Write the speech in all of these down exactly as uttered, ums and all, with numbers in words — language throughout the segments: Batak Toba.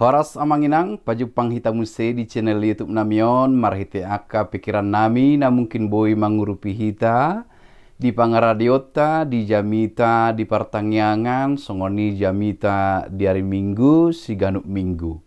Horas amang inang, pajumpang hita muse di channel YouTube nami on, marhite angka pikiran nami na mungkin boi mangurupi hita di pangaradeonta, di jamita di partangiangan, songon i jamita di ari Minggu, siganup Minggu.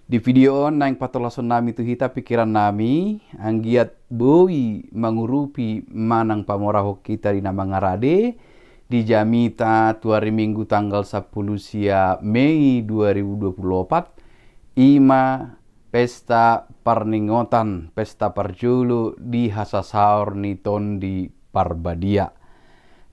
Di video on naeng patolason nami tu hita pikiran nami, anggiat boi mangurupi manang pamorahon hita di na mangarade, di jamita tu ari Minggu tanggal sapuluh sia Mei dua ribu dua puluh opat, ima pesta parningotan, pesta parjolo di hasasaor ni Tondi Parbadia.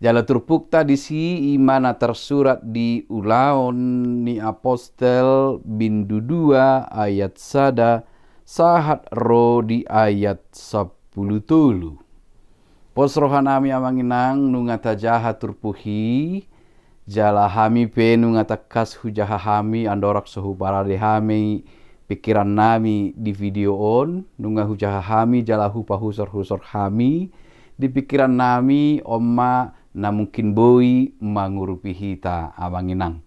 Jala turpukta disi ima na tarsurat di Ulaon ni Apostel bindu dua ayat sada sahat ro di ayat sapuluh tolu. Pos roha nami amang inang nunga tajaha turpuk i, jala hami pe nunga tangkas hujaha hami andorang so huparade hami pikiran nami di video on, nunga hujaha hami jala hupahusor-husor hami di pikiran nami on ma na mungkin boi mangurupi hita amang inang.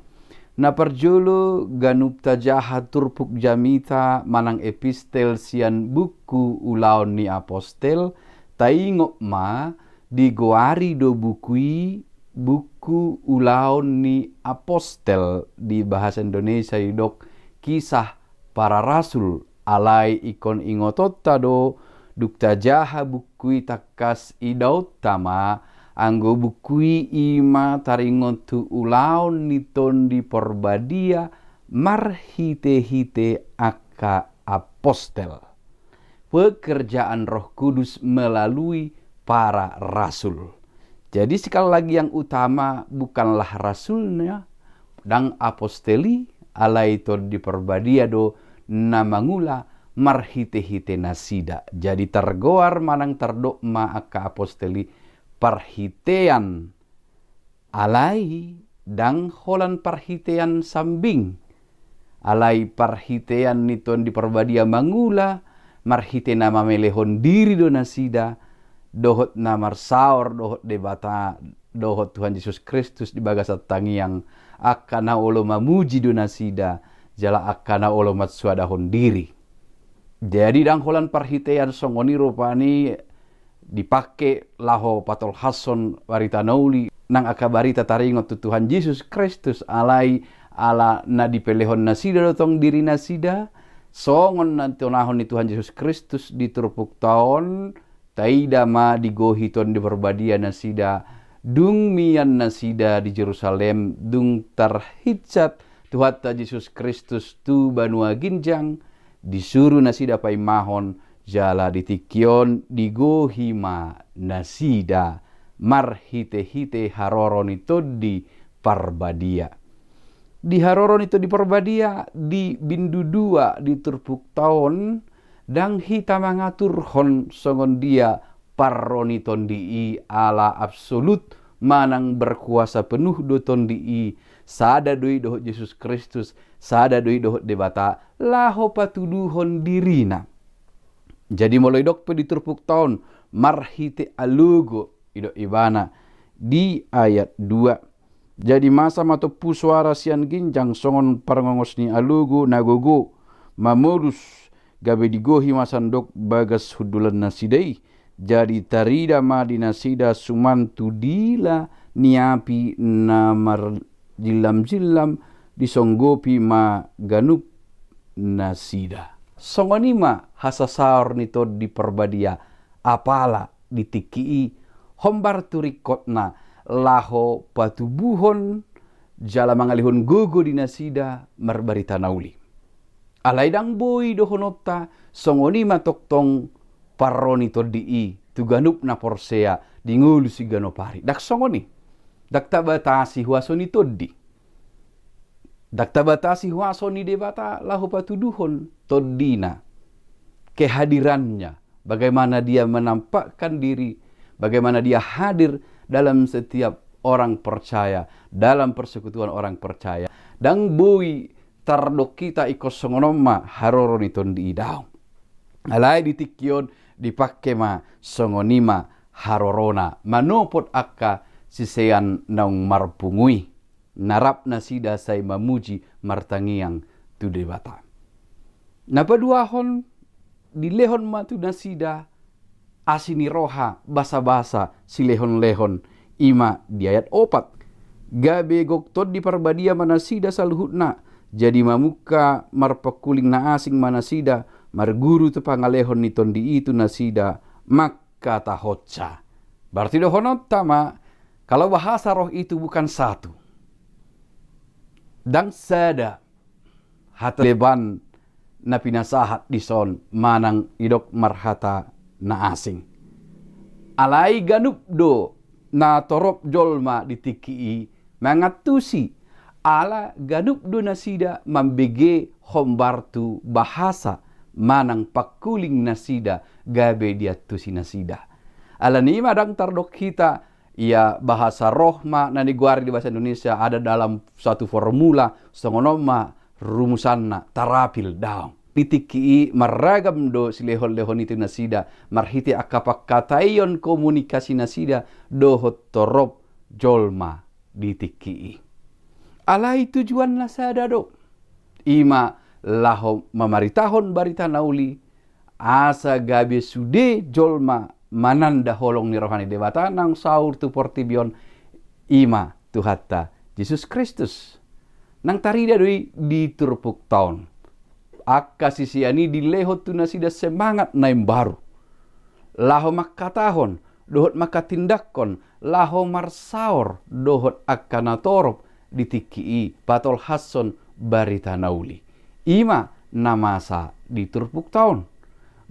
Na parjolo ganup tajaha turpuk jamita manang epistel sian buku Ulaon ni Apostel, taingot ma digoari do buku i buku Ulaon ni Apostel, di bahasa Indonesia didok Kisah Para Rasul. Alai ingkon ingotonta do, dung tajaha buku i tangkas idaonta ma, anggo buku i ima taringot tu ulaon ni Tondi Parbadia marhite-hite angka apostel. Pekerjaan Roh Kudus melalui para rasul. Jadi sekali lagi yang utama bukanlah rasulnya, ndang apostel i, alai Tondi Parbadia do na mangula marhite-hite nasida. Jadi targoar manang tardok ma angka apostel i parhitean. Alai ndang holan parhitean sambing. Alai parhitean ni Tondi Parbadia mangula, marhite na mamelehon diri do nasida, dohot na marsaor dohot Debata, dohot Tuhan Jesus Kristus di bagasan tangiang, angka na olo mamuji do nasida, jala angka na olo mansoadahon diri. Jadi ndang holan parhitean songon i rupani dipangke laho patolhashon barita na uli, nang angka barita taringot tu Tuhan Jesus Kristus, alai ala na dipelehon nasida do tong diri nasida, songon na nitonahon ni Tuhan Jesus Kristus di turpukta on, taida ma digohi Tondi Parbadia nasida, dung mian nasida di Jerusalem, dung tarhinsat Tuhanta Jesus Kristus tu banua ginjang, disuru nasida paimahon, jala di tingki on digohi ma nasida marhite-hite haroro ni Tondi Parbadia. Di haroro ni Tondi Parbadia di bindu dua di turpukta on, ndang hita mangaturhon songon dia parro ni Tondi i, ala absolut manang berkuasa penuh do Tondi i, sada do i dohot Jesus Kristus, sada do i dohot Debata, laho patuduhon dirina. Jadi molo idok pe di turpukta on marhite alogo, idok ibana di ayat dua. Jadi masa ma tompu soara sian ginjang songon parngongos ni alogo na gogo mamolus, gabe digohi ma sandok bagas hundulan nasida i. Jadi tarida ma di nasida suman tu dila ni api na marjillam-jillam, disonggopi ma ganup nasida. Songon i ma hasasaor ni Tondi Parbadia, apala di tingki i, hombar tu ringkotna laho patubuhon jala mangalehon gogo di nasida marbarita na uli. Alai ndang boi dohononta songon i ma tongtong parro ni Tondi i tu ganup na porsea di ngolu siganup ari. Ndang songon i. Ndang tabatasi huaso ni Tondi. Ndang tabatasi huaso ni Debata laho patuduhon Tondina, kehadirannya, bagaimana dia menampakkan diri, bagaimana dia hadir dalam setiap orang percaya, dalam persekutuan orang percaya. Ndang boi tardok hita ingkon songon on ma haroro ni Tondi i, daong. Alai di tingki on dipangke ma songon i ma harorona manopot angka sisean naung marpungu i. Na rap nasida sai mamuji martangiang tu Debata. Na paduahon, dilehon ma tu nasida asi ni roha, basabasa silehonlehon, i ma di ayat opat. Gabe gok Tondi Parbadia ma nasida saluhutna, jadi mamungka marpangkuling na asing ma nasida, marguru tu pangalehon ni Tondi i tu nasida, mangkatahonsa. Berarti dohononta ma, kalau bahasa roh itu bukan satu. Ndang sada hata leban na pinasahat dison manang didok marhata na asing. Alai ganup do natorop jolma di tingki i mangantusi, ala ganup do nasida mambege hombar tu bahasa manang pangkuling nasida gabe diantusi nasida. Alani i ma ndang tardok hita, ia bahasa roh ma na nigoari di bahasa Indonesia, ada dalam satu formula, songon on ma rumusanna, tarapil daong. Di tingki i marragam do silehonlehon i tu nasida, marhite angka pangkataion komunikasi nasida dohot torop jolma di tingki i. Alai tujuanna sada do, i ma laho mamaritahon barita na uli, asa gabe sude jolma mananda holong ni roha ni Debata naung saur tu portibi on, i ma Tuhanta Jesus Kristus. Nang tarida do i di turpukta on. Angka sisean i dilehon tu nasida semangat na imbaru. Laho mangkatahon, dohot manghatindanghon, laho marsaor, dohot angka natorop di tingki i, patolhashon barita na uli. I ma na masa di turpukta on.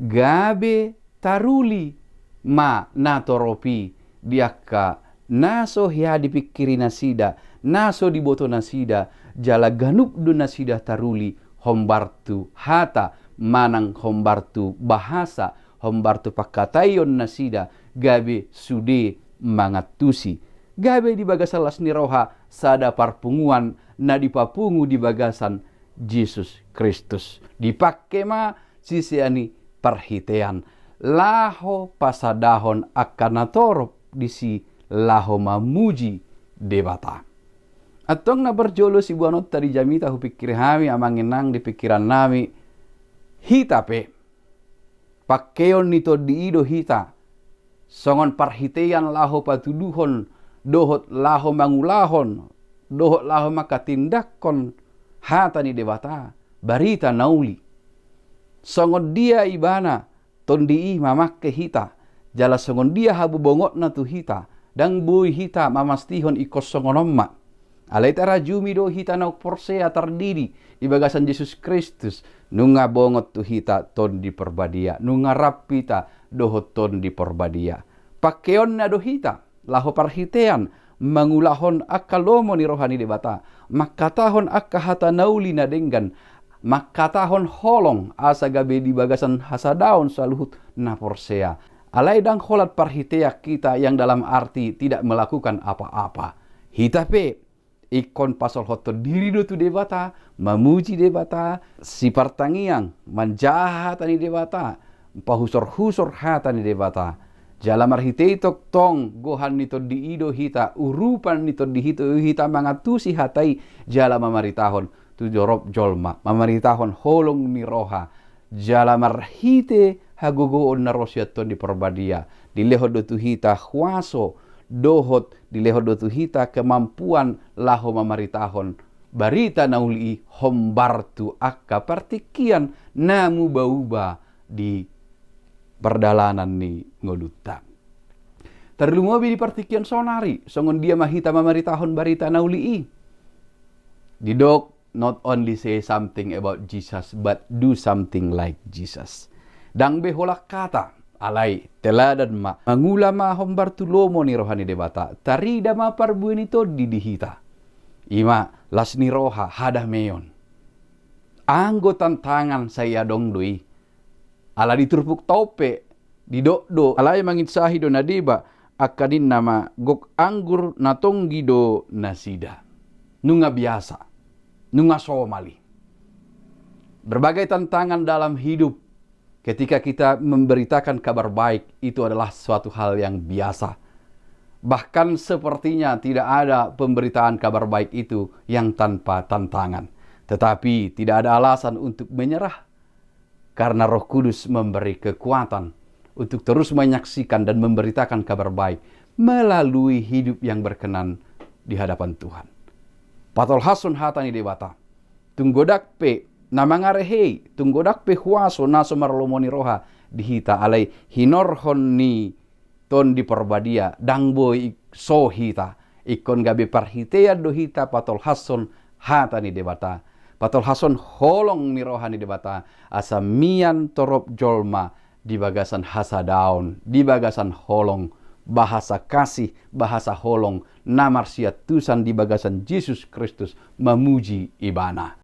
Gabe taruli ma natorop i di angka na so hea dipingkiri nasida, na so diboto nasida, jala ganup do nasida taruli hombar tu hata, manang hombar tu bahasa, hombar tu pangkataion nasida, gabe sude mangantusi. Gabe di bagasan las ni roha sada parpunguan na dipapungu di bagasan Jesus Kristus. Dipangke ma sisean i parhitean laho pasadahon angka natorop disi laho mamuji Debata. Antong na parjolo siboanonta di jamita hupingkiri hami amang inang di pingkiran nami, hita pe pangkeon ni Tondi i do hita songon parhitean laho patuduhon, dohot laho mangulahon, dohot laho manghatindanghon hata ni Debata, barita na uli. Songon dia ibana Tondi i mamangke hita, jala songon dia habobongotna tu hita, ndang boi hita mamastihon ingkon songon on ma. Alai tarajumi do hita na porsea tardidi di bagasan Jesus Kristus, nunga bongot tu hita Tondi Parbadia, nunga rap hita dohot Tondi Parbadia. Pangkeonna do hita laho parhitean mangulahon angka lomo ni roha ni Debata, mangkatahon angka hata na uli na denggan, mangkatahon holong asa gabe di bagasan hasadaon saluhut na porsea. Alai ndang holan parhitean hita yang dalam arti tidak melakukan apa-apa. Hita pe ingkon pasolhothon diri do tu Debata, mamuji Debata, sipartangiang, manjaha hata ni Debata, pahusorhusor hata ni Debata. Jala marhite i tongtong gohan ni Tondi i do hita, urupan ni Tondi i do hita mangantusi hata i, jala mamaritahon tu torop jolma, mamaritahon holong ni roha. Jala marhite hagogoon na ro sian Tondi Parbadia, dilehon do tu hita huaso, dohot dilehon do tu hita kemampuan laho mamaritahon barita na uli i hombar tu angka partingkian na mubauba di pardalanan ni ngolunta. Tarlumobi di partingkian saonari, songon dia ma hita mamaritahon barita na uli i? Didok, not only say something about Jesus, but do something like Jesus. Ndang be holan hata, alai teladan ma. Mangula ma hombar tu lomo ni roha ni Debata, tarida ma parbue ni Tondi di hita. I ma las ni roha, hadameon. Anggo tantangan sai adong do i. Ala di turpukta on pe didok do, alai manginsahi do na deba, angka ninna ma gok anggur na tonggi do nasida. Nunga biasa, nunga somal i. Berbagai tantangan dalam hidup, ketika kita memberitakan kabar baik, itu adalah suatu hal yang biasa. Bahkan sepertinya tidak ada pemberitaan kabar baik itu yang tanpa tantangan. Tetapi tidak ada alasan untuk menyerah, karena Roh Kudus memberi kekuatan untuk terus menyaksikan dan memberitakan kabar baik melalui hidup yang berkenan di hadapan Tuhan. Patolhashon hata ni Debata. Tung godang pe na mangarehei, tung godang pe huaso na so marlomo ni roha di hita, alai hinorhon ni Tondi Parbadia, ndang boi so hita. Ingkon gabe parhitean do hita patolhashon hata ni Debata, patolhashon holong ni roha ni Debata, asa mian torop jolma di bagasan hasadaon, di bagasan holong, bahasa kasih, bahasa holong na marsiantusan di bagasan Jesus Kristus mamuji Ibana.